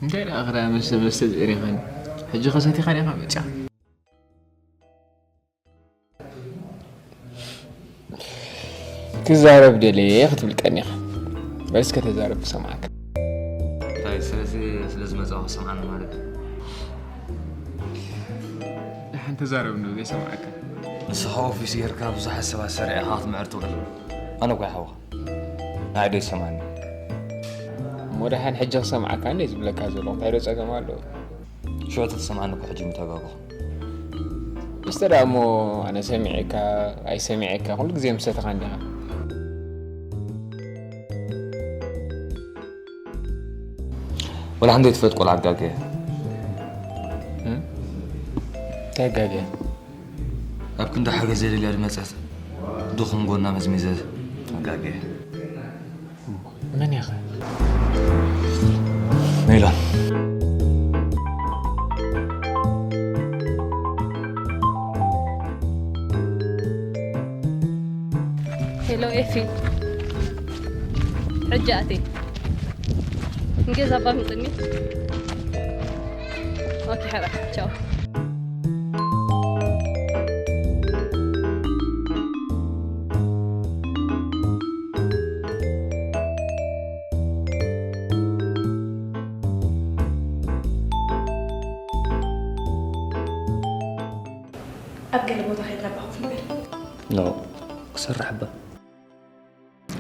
እንታይ ደኣ ክዳ መስተ መስተ ዝእሪኻኒ? ሕጂ ከሰቲኻ ዲኻ መጺኻ? ክዛረብ ደልየ ክትብል ቀኒኻ። በል እስከ ተዛረብ ክሰምዓካ። እንታይ ስለዚ ስለ ዝመጻኹ ክሰምዓኒ ማለት እዩ? ደሓን ተዛረብ እንዶ ዘይሰምዓካ። ንስኻ ኦፊስ ጌርካ ብዙሓት ሰባት ሰሪዕኻ ክትምዕር ትውዕል። ኣነ እኮ ሓውኻ። ንዓይ ዶ ይሰምዓኒ? እሞ ደሓን ሕጂ ክሰምዓካ እንደ ዝብለካ ዘለኹ እንታይ ዶ ጸገም ኣለዎ? ሽዑ ተትሰምዓኒ እኮ ሕጂ ምተጋገኹ። እስተ ደኣ እሞ ኣነ ሰሚዐካ ኣይሰሚዐካ ኩሉ ግዜ ምሰተኻ እንዲኻ። ወላ ሓንቲ ዘይትፈልጥ ቆልዓ ኣጋግየ። እም? እንታይ ኣጋግየ? ኣብ ክንዲ ሓገዝ ዘደልያ ዝመጸት ድኹም ጎና መዝሚዘ ኣጋግየ። መን ኢኻ? ሜላ። ሄሎ ኤፊ፣ ሕጂ ኣትየ። ንገዛ እባ ምጽኒ። ኦኬ፣ ሕራይ፣ ቻው። ኣብ ገለ ቦታ ከይድና እባ ኮፍ ንበል። ኖ፣ ክሰርሕ እባ።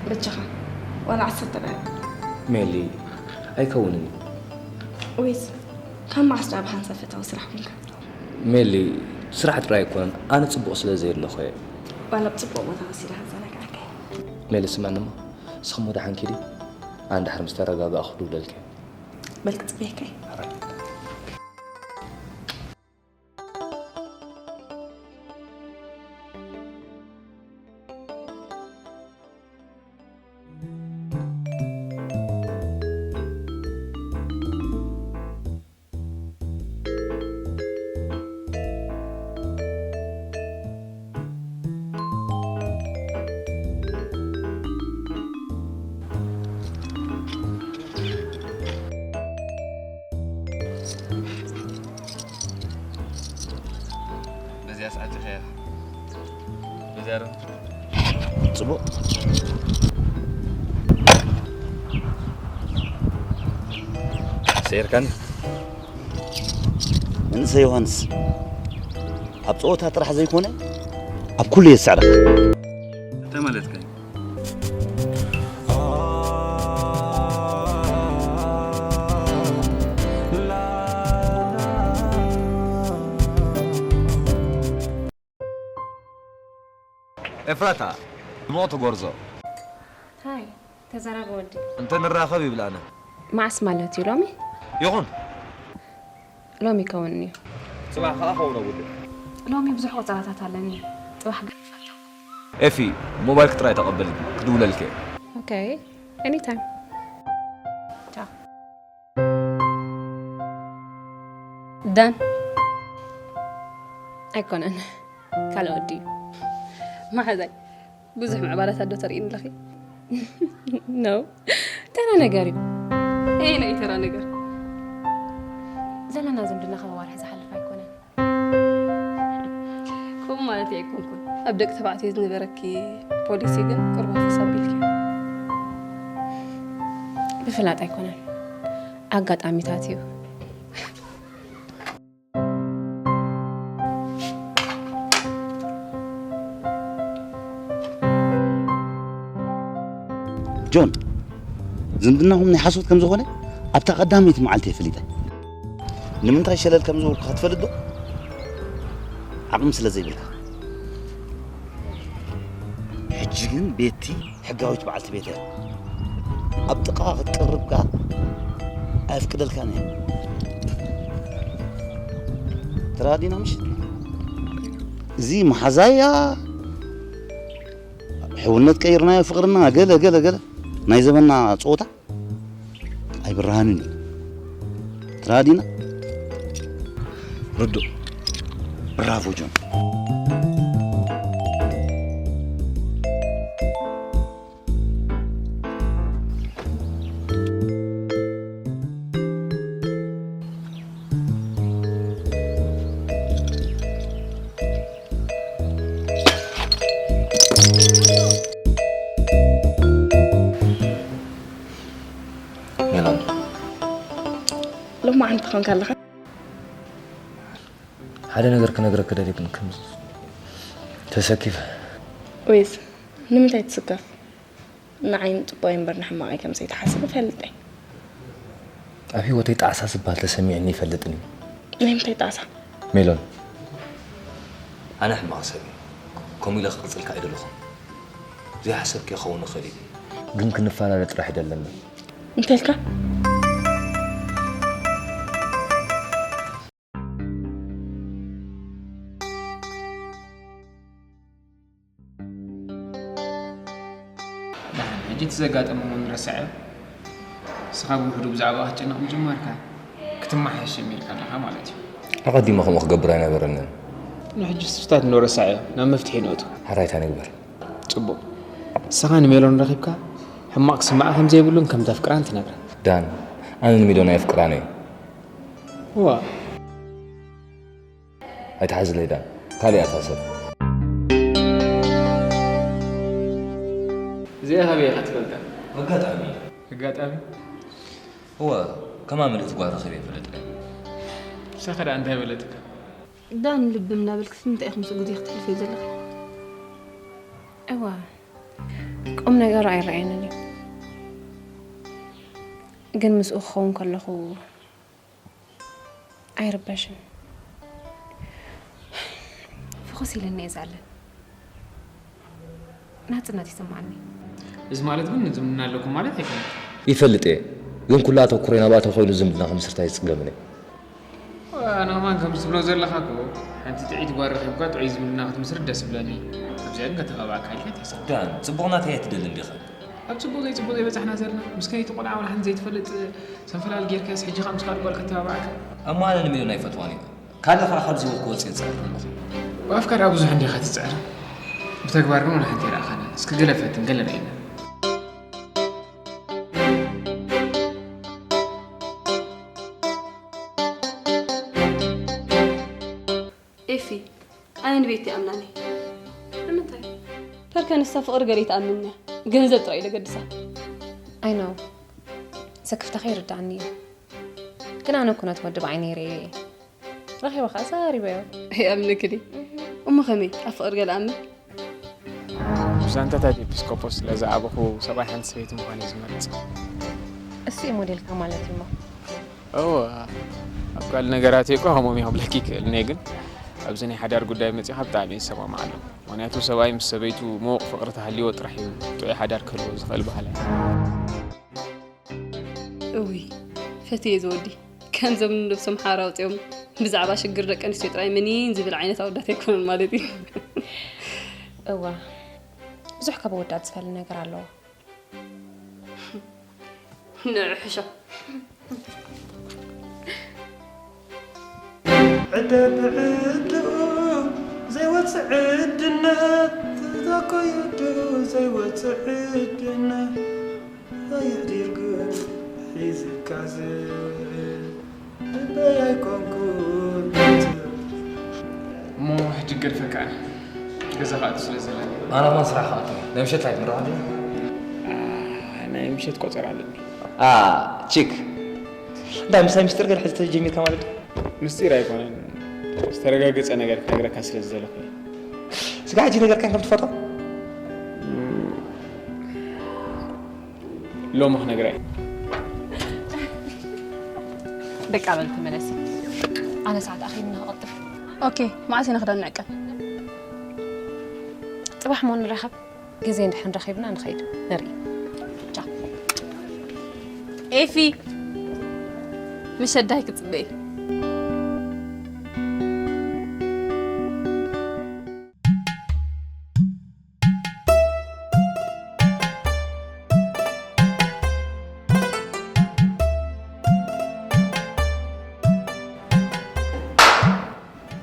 በጃኻ፣ ዋላ ዓሰርተ ደቂቕ። ሜሊ፣ ኣይከውንን እዩ። ወይስ ካብ መዓስ ደኣ ብሓንሳብ ፈታዊ ስራሕ ኮንካ? ሜሊ፣ ስራሕ ጥራይ ኣይኮነን፣ ኣነ ጽቡቕ ስለ ዘየለኹ እየ። ዋላ ኣብ ጽቡቕ ቦታ ወሲደ ከዘናግዓካ እየ። ሜሊ፣ ስምዕኒ እሞ፣ ንስኺ እሞ ደሓን ኪዲ፣ ኣነ ድሓር ምስ ተረጋጋእኹ ክድውለልኪ እየ። በል ክጽበየካ እየ። ሕራይ። በዚኣ ሰዓት ኢኻ ኢኻ። በዚኣ ዶ? ጽቡቕ። ሰይርካኒ? እንሰ ዮሃንስ፣ ኣብ ጸወታ ጥራሕ ዘይኮነ፣ ኣብ ኩሉ እየ ዝስዕረካ። እንታይ ማለትካ እዩ? ኤፍራታ፣ ጽቡቕ ትጎርዞ። ሃይ፣ ተዘራረብ ወዲ። እንተ ንራኸብ ይብል ኣነ። መዓስ ማለት እዩ ሎሚ? ይኹን። ሎሚ ይከውን እዩ። ጽባሕ ከኣ ኸውን ኣጉድል። ሎሚ ብዙሕ ቆጸራታት ኣለኒ። ጽባሕ ግን ኤፊ ሞባይልኪ ጥራይ ተቐበሊ ክድውለልኪ እየ። Okay, anytime. Ciao. ዳን ኣይኮነን ካልእ ወዲ እዩ። መሓዛይ ብዙሕ ምዕባለታት ዶ ተርእይኒ ኣለኺ? No. ተራ ነገር እዩ። እየ ናይ ተራ ነገር ዘለና ዝምድና ካብ ኣዋርሕ ዝሓልፍ ኣይኮነን። ከምኡ ማለት ኣይኮንኩን። ኣብ ደቂ ተባዕትዮ ዝነበረኪ ፖሊሲ ግን ቁርባ ክሳብ ኢልኪ። ብፍላጥ ኣይኮነን፣ ኣጋጣሚታት እዩ። ጆን፣ ዝምድናኹም ናይ ሓሶት ከም ዝኾነ ኣብታ ቀዳመይቲ መዓልቲ እየ ፈሊጠ። ንምንታይ ሸለል ከም ዝበልኩ ክትፈልጥ ዶ? ዓቕሚ ስለ ዘይብልካ። ሕጂ ግን ቤቲ ሕጋዊት በዓልቲ ቤት እያ። ኣብ ጥቓ ክትቀርብ ከኣ ኣየፍቅደልካን እየ። ተራዲና ምሽ? እዚ መሓዛያ ሕውነት ቀይርናዮ ፍቕርና ገለ ገለ ገለ ናይ ዘመንና ጸወታ ኣይብርሃንን እዩ። ተራዲና? ርዱእ። ብራቮ ጆን። ሜላን ሎማዓንቲ ኮንካ ኣለኻ። ሓደ ነገር ክነግረክ ደልየ ግን ከም ተሰኪፈ። ወይስ ንምንታይ ትስከፍ? ንዓይ ንጽቡቕ እምበር ንሕማቕ ከም ዘይትሓስብ እፈልጥ እየ። ኣብ ህይወተይ ጣዕሳ ዝበሃል ተሰሚዕኒ ይፈልጥን እዩ። ናይ ምንታይ ጣዕሳ? ሜሎን ኣነ ሕማቕ ሰብ እየ። ከምኡ ኢለ ክቕጽልካ ኣይደለኹን። ዘይሓሰብክዮ ክኸውን ይኽእል እዩ። ግን ክንፈላለ ጥራሕ ይደለና። እንተልካ ደሓን፣ ሕጂ እቲ ዘጋጠመ እውን ረሳዕዮ። ንስኻ ብውሕዱ ብዛዕባ ክትጨነቕ ምጅማርካ ክትመሓየሽ ጀሚርካ ኣለኻ ማለት እዩ። ኣቐዲመ ከምኡ ክገብር ኣይነበረንን። ንሕጂ ስፍታት እንዶ ረሳዕዮ፣ ናብ መፍትሒ ንእቱ። ሓራይታ ንግበር። ጽቡቕ። ንስኻ ንሜሎን ረኺብካ ሕማቕ ክስምዓ ከም ዘይብሉን ከም ተፍቅራን ትነግራ። ዳን፣ ኣነ ንሜሎን ኣየፍቅራን እየ። እዋ። ኣይትሓዝለይ ዳን፣ ካልእ እያ እታ ሰብ። እዚኣ ካበይ ኢኻ ትፈልጣ? ኣጋጣሚ። ኣጋጣሚ? እወ፣ ከማ ምልእቲ ጓል ረኺበ ኣይፈልጥን። ንሳኸ ደኣ እንታይ በለትካ? ዳን ልብም እናበልክስ ንምንታይ ኢኹም ግዜ ክትሕልፍዮ ዘለኺ? እወ፣ ቁም ነገሩ ኣይረኣየንን እዩ። ግን ምስኡ ክኸውን ከለኹ ኣይርበሽን። ፍኹስ ኢለኒ እየ ዝኣልን። ናጽነት ይስምዓኒ። እዚ ማለት ግን ዝምድና ኣለኩም ማለት ኣይኮነን። ይፈልጥ እየ፣ ግን ኩሉ ኣተኩሮይ ናብኣ ተኾይኑ ዝምድና ክምስርት ኣይጽገምን እየ። ኣነ ከማን ከምዚ ትብሎ ዘለኻ እኮ ሓንቲ ጥዕይቲ ጓል ረኺብካ ጥዑይ ዝምድና ክትምስርት ደስ ይብለኒ። ኣብዚኣ ግን ከተባብዓካ ኢልካ ኣይትሕሰብ። ዳን፣ ጽቡቕ ናተይ ኣይትደልን ዲኻ? ኣብ ጽቡቕ ዘይጽቡቕ ዘይበጻሕና ዘለና ምስ ከይቲ ቆልዓ ዋላ ሓንቲ ዘይትፈልጥ ሰንፈላል ጌርካስ ሕጂ ከኣ ምስ ካልእ ጓል ከተባብዓካ? እሞ ኣነ ንሜሮን ኣይፈትዋን እየ። ካልእ ከኣ ካብዚ ህይወት ክወጽእ እየ ዝጽዕር ዘለኹ። ብኣፍካ ደኣ ብዙሕ እንዲኻ ትጽዕር፣ ብተግባር ግን ዋላ ሓንቲ ኣይረኣኻናን። እስኪ ገለ ፈትን፣ ገለ ርኤና። ኤፊ፣ ኣነ ንቤቲ ይኣምናኒ። ንምንታይ? ፐርከ ንሳ ፍቕሪ ገለ ትኣምን እያ። ገንዘብ ጥራይ እዩ ዘገድሳ። I know። ሰክፍታኺ ይርድኣኒ እዩ። ግን ኣነ እኮ ነቲ ወዲ ብዓይነይ ርእየ እየ። ረኺበ ኸኣ ዘራሪበዮ። ይኣምነኪ ድየ? እሞ ከመይ? ኣብ ፍቕሪ ገለ ኣምን? ብዛንታታት ኤጲስቆጶስ ስለ ዝዓበኹ ሰብኣይ ሓንቲ ሰበይቲ ምዃን እየ ዝመርጽ። እሱ እዩ ሞዴልካ ማለት እዩ እሞ። እወ፣ ኣብ ካልእ ነገራተይ እኳ ከምኦም እየ ክብለኪ ይክእል፣ እኔ ግን ኣብዚ ናይ ሓዳር ጉዳይ መጺኻ ብጣዕሚ እየ ዝሰማምዓሎም። ምኽንያቱ ሰብኣይ ምስ ሰበይቱ ምዉቕ ፍቕሪ ተሃልይዎ ጥራሕ እዩ ጥዑይ ሓዳር ክህልዎ ዝኽእል በሃላይ። እውይ ፈትየ ዝወዲ ከምዞም ንነብሶም ሓራ ኣውፂኦም ብዛዕባ ሽግር ደቂ ኣንስትዮ ጥራይ ምኒን ዝብል ዓይነት ኣወዳት ኣይኮነን ማለት እዩ። እዋ ብዙሕ ካብ ኣወዳት ዝፈሊ ነገር ኣለዎ። ንዑ ሕሾ ዕደ ብዕድኡ ዘይወፅእ ዕድነት ተዛኮ ይዱ ዘይወፅእ ዕድነት ኣየሕዲርኩ ሒዝካ ዝውዕል ልበይ ኣይኮንኩን እሞ ሕጂ ገድፈካ ኣነ ገዛ ክኣቱ ስለ ዘለኒ ኣነ ኸማን ስራሕ ክኣቱ ናይ ምሸት ላይት ንረኽብ ዲና ናይ ምሸት ቆፀራ ኣለኒ አ ቺክ እንታይ ምሳይ ሚስጥር ገለ ሕዚ ተጀሚርካ ማለት እዩ ምስጢር ኣይኮነን ዝተረጋገፀ ነገር ክነግረካ ስለ ዝደለኹ እየ። ስጋ ሕጂ ነገርካን ከም ትፈትዋ ሎሚ ክነግራ እየ በቃ በል ተመለሲ። ኣነ ሰዓት ኣኺልና ክቐጥፍ። ኦኬ መዓስ ኢና ክዳን ንዕቀብ? ፅባሕ ሞ ንራኸብ። ግዜ እንድሕን ረኺብና ንኸይድ ንርኢ። ቻው። ኤፊ ምሸት ዳይ ክፅበ እዩ።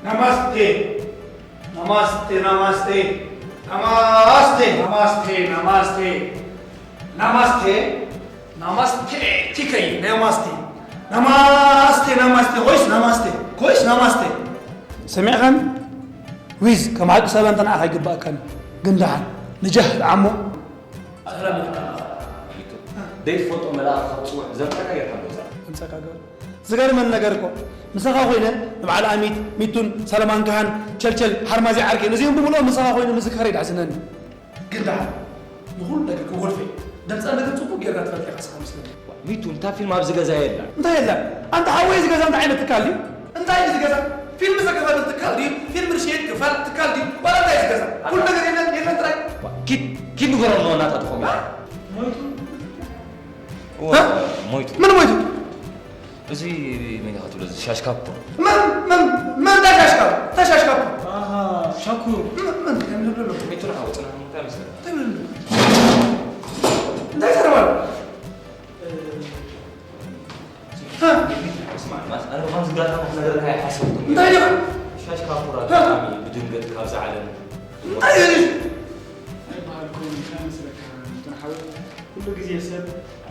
Namaste. Namaste, namaste. Namaste, namaste, namaste. Namaste. Namaste. ቲከይ፣ namaste. Namaste, namaste. ኮይስ namaste. ኮይስ namaste. ሰሚዕኻን? ዊዝ፣ ከም ዓዱ ሰበ እንተ ንዓኻ ኣይግባእካን። ግን ደሓን፣ ንጃህ ደዓሞ። ደይትፈልጦ መልኣኽ ካብ ፅውዕ ዘምፀካ ጌርካ ገዛ ከምፀካ ገር ዝገርመን ነገር እኮ ምሳኻ ኮይነ ንበዓል ኣሚት ሚቱን ሰለማን ካህን ቸልቸል ሓርማዚ ዓርከይ ነዚኦም ብምልኦም ምሳኻ ኮይነ ምዝካር ይዳሕስነኒ ግን ደሓን ንኹሉ ነገር ክጎድፈ ደምፃ ነገር ፅቡቅ ጌርካ ትፈልጥ ኢኻ ስኻ ምስለኒ ሚቱ እንታ ፊልም ኣብዚ ገዛ የላ እንታይ የላ ኣንተ ሓወይ እዚ ገዛ እንታይ ዓይነት ትካል ድዩ እንታይ እዩ እዚ ገዛ ፊልም ዘከፈተ ትካል ድዩ ፊልም ርሽየት ክፋል ትካል ድዩ ዋላ እንታይ እዚ ገዛ ኩሉ ነገር የለን የለን ጥራይ ኪድ ኪድ ንገሮም ዞ እናታ ትኾሚ ሞይቱ ሞይቱ ምን ሞይቱ እዚ መን ኢኻ ትብሎ እዚ ሻሽካፖ ምን ምን ምን እንታይ ሻሽካ እንታይ ሻሽካ ሻኩር ምን ምን ከምልብሎ ሚቱ ንሓወፅና እንታይ መስለካ እንታይ ተረባል ስማዕ ማለት ኣነ ብኸምዚ ጋር ነገር ኣይሓሰብኩም እንታይ ዲኻ ሻሽካፖ ኣጋጣሚ ብድንገት ካብዚ ዓለም እንታይ እዩ ኣይበሃልኩም እንታይ መስለካ እንትን ሓወት ኩሉ ግዜ ሰብ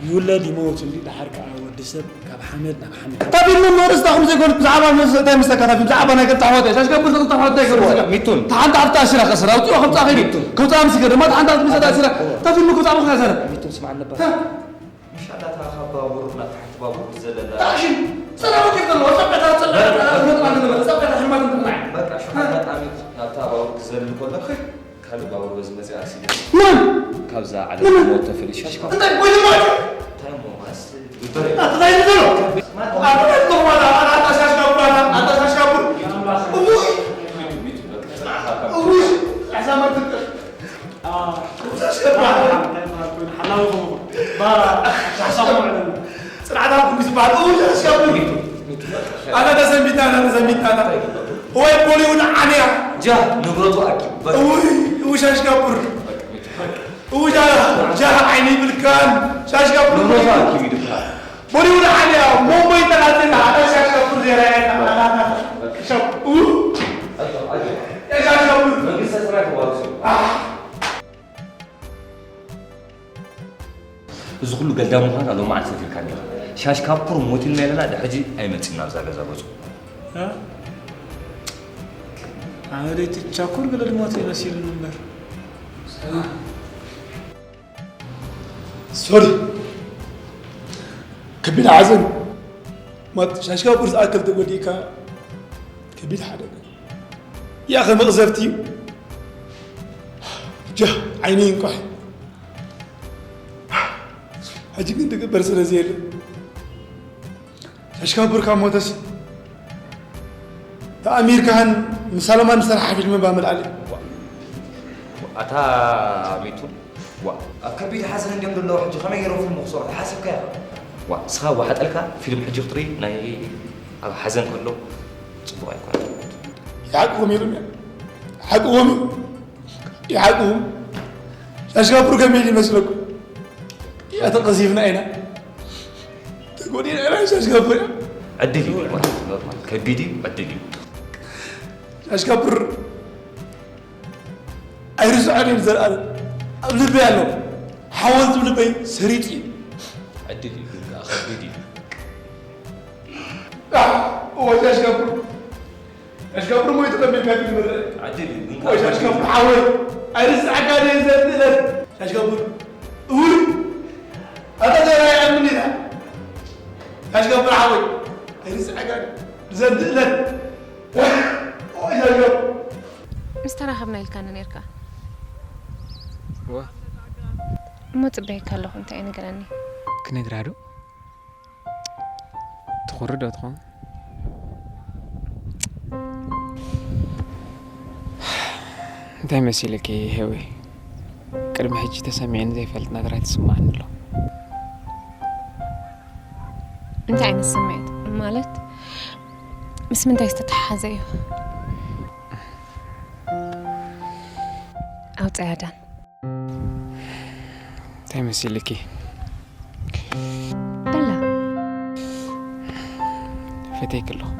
ይውለድ ይመውት እንዲ ደሓር ከዓ ወዲ ሰብ ካብ ሓመድ ናብ ሓመድ ካብ ኢልሞ መርስ ታኹም ዘይኮኑ ብዛዕባ እንታይ ምስ ተካታፊ ብዛዕባ ናይ ገልጣ ኣሕዋት ሻሽ ከብር ገልጣ ኣሕዋት እንታይ ገሩ ሚቱን ተሓንታ ኣብታ ኣሽራ ከስራ ኣውፅኦ ከምፃ ከይዱ ከምፃ ምስ ከደ ማ ተሓንታ ምስ መጣ ኣሽራ ታፊ ምኩ ፃቡ ከዘረ ሚቱን ስማዕ ነበር ምሻላታ ካብ ባቡር ናብ ታሕቲ ባቡር ትዘለላ ታሽን ሰላም ወኪል ዘሎ ጸቀታ ጸቀታ ጸቀታ ሕማት እንትና በቃ ሸ ኣጋጣሚ ናብታ ባቡር ትዘልል ከሎ ካልእ ባቡር በዚ መፅእ ኣክሲደንት ምን ካብዛ ዓለም ሞት ተፈሊሻሽ ካብ እንታይ ወይ ማለት እንታይ እሞ ማስ ግበር እዩ እንታይ ይዘሮ ኣታ ተዋላ ኣታ ሻሽ ጋቡር ኣታ ሻሽ ጋቡር ውይ ውይ ሕሳማት ሓላዊ ባራ ሓሳቡ ማለት ጽንዓት ኣብኩም ዝበሃል እው ሻሽ ጋቡር ኣታ ተሰንቢታ ኣታ ተሰንቢታ ኣታ ወይ ቦሊውድ ዓንያ ጃ ንብረቱ ኣኪቡ በቃ እውይ እው ሻሽ ጋቡር እው ጃ ጃ ዓይኒ ይብልካን ሻሽ ጋቡር ንብረቱ ኣኪቡ ይድብሃል ቦሊውድ ዓንያ ሞሞ ይተላትና ኣታ ሻሽ ጋቡር ዜራ ያና ኣላታ ሻሽ ጋቡር መንግስተ ሰማይ ተዋርሱ እዚ ኩሉ ገልዳም ምዃን ኣሎ መዓልቲ ፈቲርካ ኔራ ሻሽ ካፑር ሞት ኢልና ኢለና ድሕጂ ኣይመፅእና ኣብዛ ገዛ ገፁ ኣበለይቲ ቻኩር ገለ ድሞት ይመሲሉኒ እምበር ሶሪ ከቢድ ሓዘን ማት ሻሽ ካፑር ዝኣክል ተጎዲእካ ከቢድ ሓደጋ ያኸ መቕዘፍቲ እዩ ጃ ዓይኒ ይንቋሕ ሕጂ ግን ትግበር ስለ ዘየለ ሻሽካቡር ካብ ሞተሲ ተኣሚርካህን ንሳሎማን ዝሰርሓ ፊልም እባ መልኣሊ ኣታ ሚቱ፣ ዋ፣ ኣብ ከቢድ ሓዘን እንድዮም ዘለዉ። ሕጂ ከመይ ገይሮም ፊልም ክሰርሑ ሓሲብካ ኢኻ? ዋ፣ እስኻ ዋሕጠልካ ፊልም ሕጂ ክትርኢ ናይ ኣብ ሓዘን ከሎ ጽቡቕ ኣይኮነን። ይሓቅኹም ኢሉም እዮም። ይሓቅኹም እዩ። ይሓቅኹም። ሻሽካፕሩ ከመይ ኢሉ ይመስለኩም? እያ ተቐዚፍና ኢና። ተጎዲና ኢና ሻሽካፕሩ። ዕድል እዩ። ኖርማል። ከቢድ እዩ። ዕድል እዩ። ሻሽካፕር ኣይርስዖን እየ ንዘለኣለም። ኣብ ልበይ ኣሎ። ሓወልቲ ኣብ ልበይ ሰሪጡ እዩ። ዕድል እዩ። ግን ከኣ ከቢድ እዩ። ኣሕ፣ እወ ሻሽካፕር። ሻሽካፕር ሞይቱ ከቢድካ እዩ ዝመርቕ። ዕድል እዩ። ግን ከኣ ወይ ሻሽካፕር ሓወይ፣ ኣይርስዓካን እየ ዘንእለት። ሻሽካፕር፣ እውይ፣ ኣታ ዘራይ ኣምን ኢላ። ሻሽካፕር ሓወይ፣ ኣይርስዓካን እየ ዘንእለት። እወ ሻሽካፕር። ምስ ተራኸብና ኢልካኒ ነይርካ። እወ። እሞ ጽበየካ ኣለኹ፣ እንታይ እዩ ንገረኒ። ክነግራ ዶ? ትኹሪ ዶ ትኸውን? እንታይ መሲልኪ ሄዊ? ቅድሚ ሕጂ ተሰሚዕኒ ዘይፈልጥ ነገራት ይስምዓኒ ኣሎ። እንታይ ዓይነት ስምዒት? ማለት ምስ ምንታይ ዝተተሓሓዘ እዩ? ኣውጽያ ዳን። እንታይ መሲልኪ? በላ። ፈትየኪ ኣለኹ።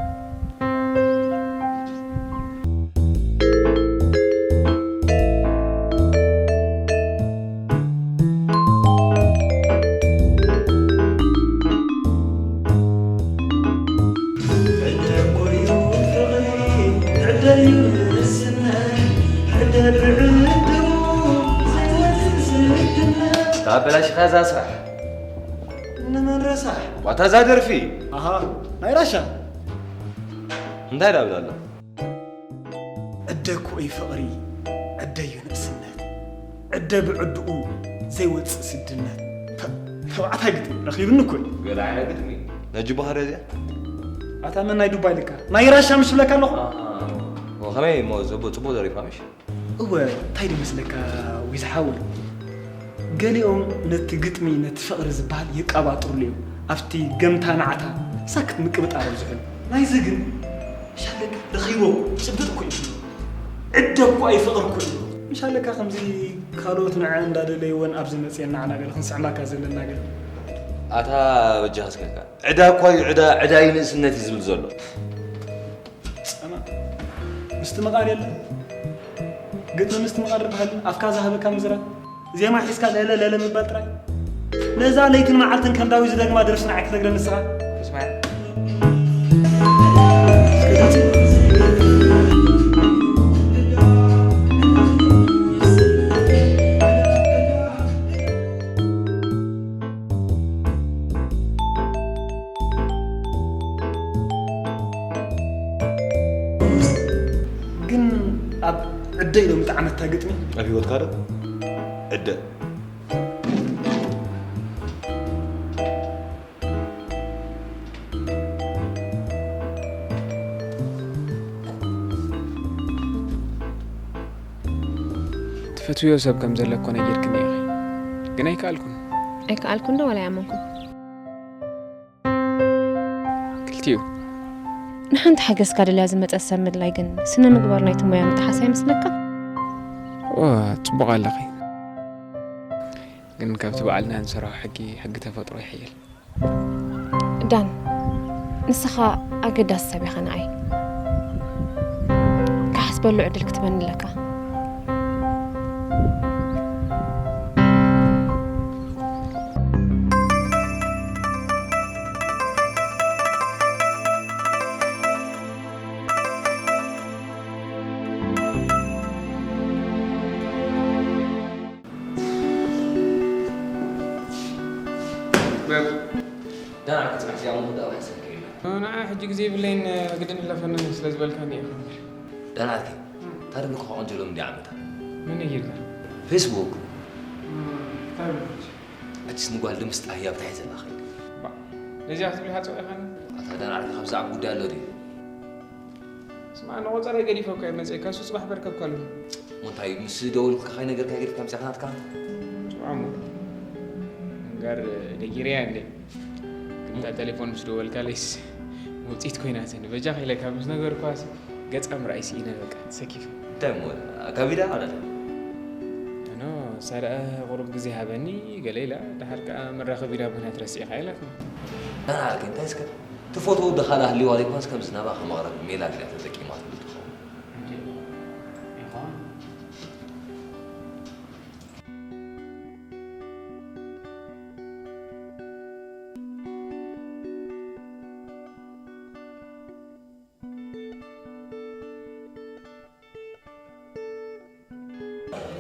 ተበላሽኻ እዛ ስራሕ። ንመን ረሳሕ? ዋታ እዛ ደርፊ። ኣሃ ናይ ራሻ። እንታይ ዳብል ኣሎ? ዕደ እኮ እዩ ፍቕሪ፣ ዕደ እዩ ንእስነት፣ ዕደ ብዕድኡ ዘይወፅእ ስድነት። ተ- ተባዕታይ ግጥሚ ረኺብኒ እኮ እዩ። ገለ ዓይነት ግጥሚ ነጂ ባህሪ እዚኣ። ኣታ መን ናይ ዱባይ ልካ ናይ ራሻ ምሽ ብለካ ኣለኹ። ከመይ እሞ ዘቦ ፅቡቅ ደሪፋ ምሽ? እወ እንታይ ድመስለካ ዊዝ ሓወይ፣ ገሊኦም ነቲ ግጥሚ ነቲ ፍቕሪ ዝበሃል ይቀባጥርሉ እዮም። ኣብቲ ገምታ ናዕታ ሳክት ምቅብጣር ኣብዝሕሉ። ናይዚ ግን ሻለካ ረኺቦ ጭብጥ እኮ እዩ። ዕደ እኮ ኣይፍቕር እኮ እዩ። ምሻለካ ከምዚ ካልኦት ንዐ እንዳደለይወን ኣብዚ መፅየን ንዓና ገለ ክንስዕማካ ዘለና ገለ። ኣታ በጃ ክስከካ ዕዳ እኳ እዩ ዕዳ ዕዳ እዩ ንእስነት እዩ ዝብል ዘሎ። ጸማ ምስቲ ምቓር የለን። ግጥሚ ምስቲ ምቓር ዝበሃል ኣፍካ ዝሃበካ ምዝራብ። ዜማ ሒዝካ ለለ ለለ ምባል ጥራይ። ነዛ ለይትን መዓልትን ከም ዳዊት ዝደግማ ደርፊ ንዓይ ክትነግረኒ ንስኻ። እስማዕ። ግን ኣብ ዕደ ኢሎም ዝጠዓመታ ግጥሚ ኣብ ህይወትካ ዶ? ዕደ ትፈትውዮ ሰብ ከም ዘለኮ ነጊርክኒ ኢኺ፣ ግን ኣይከኣልኩን። ኣይከኣልኩን ዶ ዋላ ኣይኣመንኩን? ክልቲኡ። ንሓንቲ ሓገዝካ ደልያ ዝመጸት ሰብ ምድላይ ግን ስነ ምግባር ናይቲ ሞያ ምጥሓስ ኣይመስለካ? ኦ፣ ጽቡቕ ኣለኺ። ግን ካብቲ ባዕልና እንሰርሖ ሕጊ፣ ሕጊ ተፈጥሮ ይሕይል። ዳን፣ ንስኻ ኣገዳሲ ሰብ ኢኻ ንዓይ። ክሓስበሉ ዕድል ክትበኒ ኣለካ። ደህና ክትፅናሕ እዚኣ ምውዳእ ሓሰብከ ኢለ። ንዓ ሕጂ ግዜ የብለይን፣ ግድን ሕለፈኒ ስለ ዝበልካኒ ኢኻ። ደህና ኣልከ። ታደለ እኮ ቆንጆ ሎም እንዲ ዓመታ። መን ነጊርካ? ፌስቡክ። እንታይ ብልኩት? ኣችስ ንጓል ድምስ ጣህያ ብታይ ዘላ ኸይድ። ነዚኣ ክትብል ሓፀው ኢኻኒ? ኣታ ደህና ኣልከ ካብዛ ዓብ ጉዳይ ኣሎ ድዩ? ስማ ንቆፀረ ገዲፈ እኳ ይመፀ ከሱ ፅባሕ በርከብካ ኣለኹ። እንታይ ምስ ደወልኩልካ ከይነገርካ ጌርካ ምጻኻ ናትካ? ስማዕሞ እምበር ነጊረያ እንዴ? እታ ቴሌፎን ምስ ደወልካለይስ ውፅኢት ኮይናትኒ። በጃ ከይለካ ምስ ነገርኳስ ገጻ ምርኣይ ስኢነ በቃ ተሰኪፈ። እንታይ እሞ ከቢዳ ማለት እዩ። ኖ ሳርኣ ቁሩብ ግዜ ሃበኒ ገለ ኢላ ድሓር ከዓ መራኸቢ ኢና ምኽንያት ረሲዕካ ኢላትኒ። ደሓር ከ እንታይ እስከ ትፈትዎ ወድኻ ዳ ህልዋ ዘይኮነስ ከምዚ ናባኻ መቕረቢ ሜላ ዲላ ተጠቂማ ትብል ትኸውን።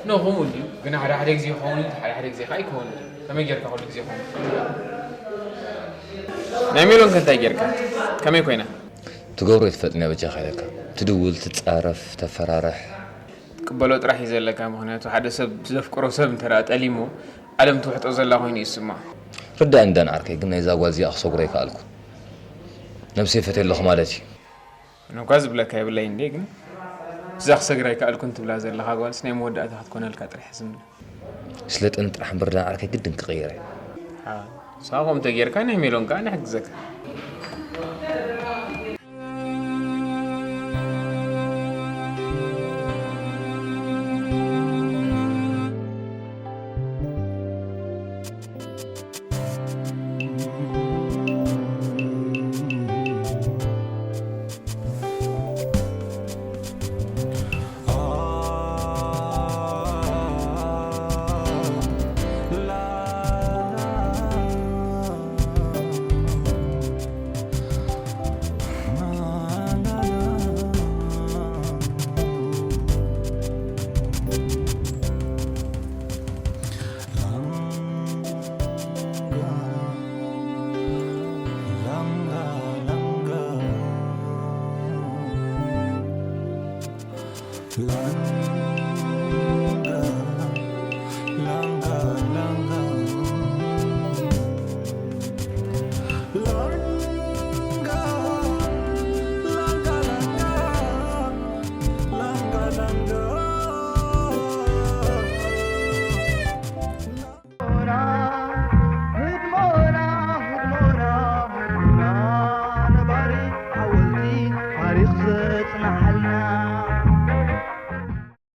ኖ ከምኡ እንድዩ ግን ሓደ ሓደ ግዜ ይኸውን እዩ፣ ሓደ ሓደ ግዜ ከዓ ኣይከውን እዩ። ከመይ ጌርካ ኩሉ ግዜ ይኸውን? ናይ ሜሎን ከ እንታይ ጌርካ? ከመይ ኮይና? ትገብሮ ኣይትፈልጥን እያ በጃኻ ኢለካ። ትድውል፣ ትጻረፍ፣ ተፈራርሕ። ትቅበሎ ጥራሕ እዩ ዘለካ፣ ምክንያቱ ሓደ ሰብ ዘፍቅሮ ሰብ እንተ ጠሊሞ ዓለም ትውሕጦ ዘላ ኮይኑ እዩ ዝስምዖ። ርዳእኒ ዳን ዓርከይ፣ ግን ናይዛ ጓል እዚኣ ክሰጉሮ ኣይከኣልኩን። ነብሰይ ፈትየ ኣለኹ ማለት እዩ። ኣነ እኳ ዝብለካ የብለይ እንዴ፣ ግን እዛ ክሰግራ ኣይከኣልኩን ትብላ ዘለኻ ጓልስ ናይ መወዳእታ ክትኮነልካ ጥራሕ እየ ዝምነ። ስለጥን ጥራሕ እምበር ዳን ዓርከይ ግድን ክቕይር እየ። ሓ፣ ንስኻ ከምኡ ተጌርካ ናይ ሜሎን ከኣ ንሕግዘካ።